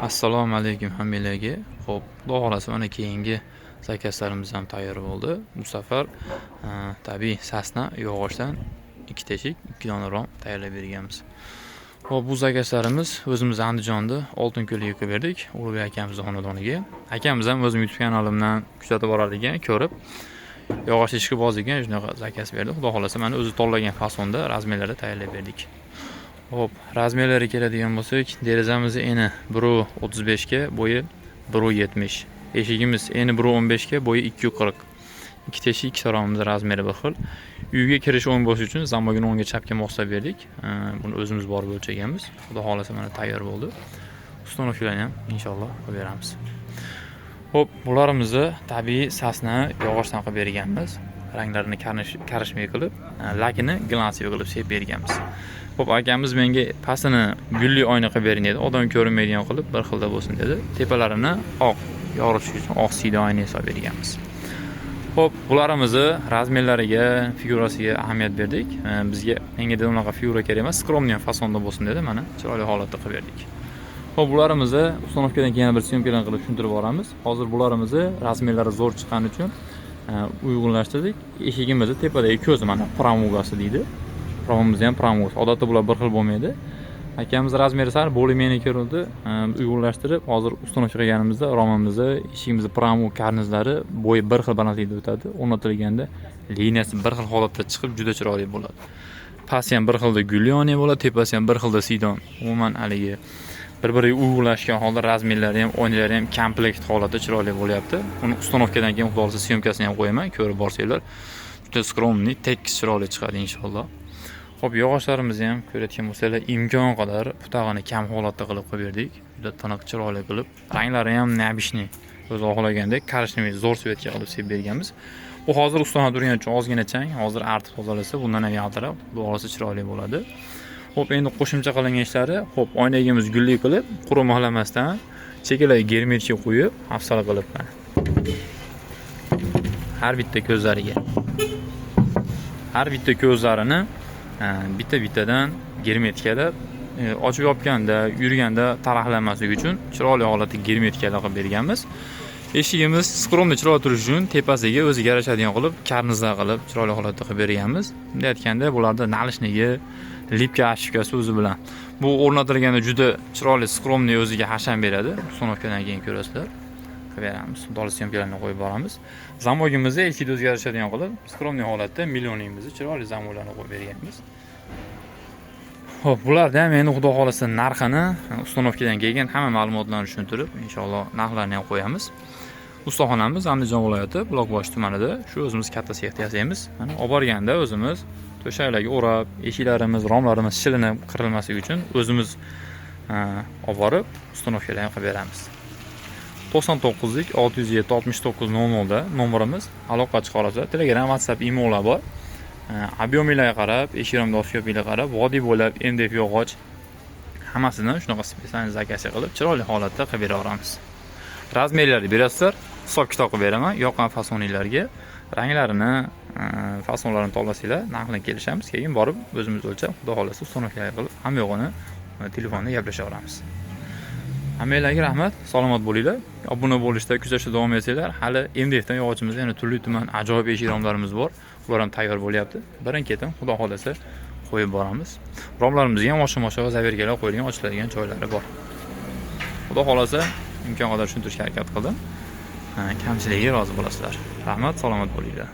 Assalomu alaykum hammanglarga. Xo'p, Xudo xohlasa, mana keyingi заказ larimiz ham tayyor bo'ldi. Bu safar tabiiy сосна yog'ochdan ikkita eshik, ikki dona rom tayyorlab berganmiz. Xo'p, bu заказ larimiz o'zimiz Andijonda Oltinko'lga qilib berdik, Ulug'bek akamizni xonadoniga. Akamiz ham o'zim YouTube kanalimdan kuzatib borar ekan, ko'rib yog'och eshik boz ekan, shunaqa заказ berdi. Xudo xohlasa, mana o'zi tanlagan fasonda, размер larda tayyorlab berdik. Xo'p, размер lariga keladigan bo'lsak, derazamiz eni 1.35 ga, bo'yi 1.70. Eshigimiz eni 1.15 ga, bo'yi 2.40. Ikkita eshik, ikkita romimiz размер i bir xil. Uyga kirish o'ng bo'lishi uchun замок ini o'ngga, chapga moslab berdik. Buni o'zimiz borib o'lchaganmiz. Xudo xohlasa, mana tayyor bo'ldi. Установка larni ham inshaalloh qilib beramiz. Xo'p, bularimizni tabiiy сосна yog'ochdan qilib berganmiz. Ranglarini коричневый qilib, lakini глянцевый qilib sepib berganmiz. Xo'p, akamiz menga pastini gulli oyna qilib bering dedi. Odam ko'rinmaydigan qilib bir xilda bo'lsin dedi. Tepalarini oq yoritish uchun oq siyda oyna solib berganmiz. Xo'p, bularimizni размер lariga, figurasiga ahamiyat berdik. Bizga, menga dedi, unaqa figura kerak emas, скромный fasonda bo'lsin dedi. Mana chiroyli holatda qilib berdik. Xo'p, bularimizni установка dan keyin bir съёмка dan qilib tushuntirib boramiz. Hozir bularimizni размер lari zo'r chiqqani uchun uyg'unlashtirdik. Eshigimizni tepadagi ko'zi mana прамуга si deydi. Romimizni ham прамуга si. Odatda bular bir xil bo'lmaydi. Akamiz размер i sal более-менее ko'rindi. Uyg'unlashtirib, hozir установка qilganimizda romimizni, eshigimizni прамуга karnizlari bo'yi bir xil balandlikda o'tadi. O'rnatilganda liniyasi bir xil holatda chiqib, juda chiroyli bo'ladi. Pasti ham bir xilda gulli oyna bo'ladi, tepasi ham bir xilda siydon. Umuman haligi bir-biriga uyg'unlashgan holda размер lari ham, oynalari ham komplekt holatda chiroyli bo'lyapti. Uni установка dan keyin, Xudo xohlasa, съёмка sini ham qo'yaman, ko'rib borsanglar, juda скромный, tekis, chiroyli chiqadi inshaalloh. Xo'p, yog'ochlarimizni ham ko'rayotgan bo'lsanglar, imkon qadar butog'ini kam holatda qilib qo'yib berdik. Juda tiniq, chiroyli qilib. Ranglari ham необычный. O'zi xohlagandek коричневый zo'r цвет ga qilib sepib berganmiz. Bu hozir ustona turgani uchun ozgina chang, hozir artib tozalasa, bundan ham yaltirab, xudo xohlasa, chiroyli bo'ladi. Xo'p, endi qo'shimcha qilingan ishlari, xo'p, oynagimiz gulli qilib, quruq mixlamasdan chekkalarga герметик qo'yib, hafsala qilib mana. Har bitta ko'zlariga. Har bitta ko'zlarini bitta-bittadan герметика lab, ochib yopganda, yurganda taraqlamasligi uchun chiroyli holatda герметика lar qilib berganmiz. Eshigimiz скромный, chiroyli turishi uchun tepasiga o'ziga yarashadigan qilib, karnizlar qilib, chiroyli holatda qilib berganmiz. Bunday aytganda, bularda наличник i, липкий обшивка si o'zi bilan. Bu o'rnatilganda juda chiroyli, скромный o'ziga hasham beradi. Установка dan keyin ko'rasizlar. Qilib beramiz. Dol съёмка larni qo'yib boramiz. Замок imizni eshikda o'ziga yarashadigan qilib, скромный holatda millionligimizni chiroyli замок larni qo'yib berganmiz. Xo'p, bularda ham endi xudo xohlasa narxini установка dan keyin hamma ma'lumotlarni tushuntirib, inshaalloh narxlarni ham qo'yamiz. Ustaxonamiz Andijon viloyati Buloqboshi tumanida, shu o'zimiz katta sexda yasaymiz. Mana olib borganda o'zimiz to'shaklarga o'rab, eshiklarimiz, romlarimiz shilinib qirilmasligi uchun o'zimiz olib borib установка lar ham qilib beramiz. 99 607 69 00 da nomerimiz, aloqa chiqa olasizlar. Telegram, WhatsApp, imolar bor. Объем inglarga qarab, eshik romda oskopinglarga qarab, vodiy bo'ylab MDF yog'och hammasidan shunaqa специальный заказ qilib, chiroyli holatda qilib bera olamiz. Размер larni berasizlar, hisob kitob qilib beraman. Yoqqan fasoninglarga ranglarini, fasonlarini tanlasanglar, narxini kelishamiz. Keyin borib o'zimiz o'lchab, xudo xohlasa, установка qilib, hamma yo'g'ini telefonda gaplashaveramiz. Hammanglarga rahmat, salomat bo'linglar. Obuna bo'lishda, kuzatishda davom etsanglar, hali MDFdan yog'ochimizda yana turli tuman ajoyib eshik romlarimiz bor. Ular ham tayyor bo'lyapti. Birin-ketin, xudo xohlasa, qo'yib boramiz. Romlarimizga ham osha-mosha заверка lar qo'yilgan, ochiladigan joylari bor. Xudo xohlasa, imkon qadar tushuntirishga harakat qildim. Kamchiligiga rozi bo'lasizlar. Rahmat, salomat bo'linglar.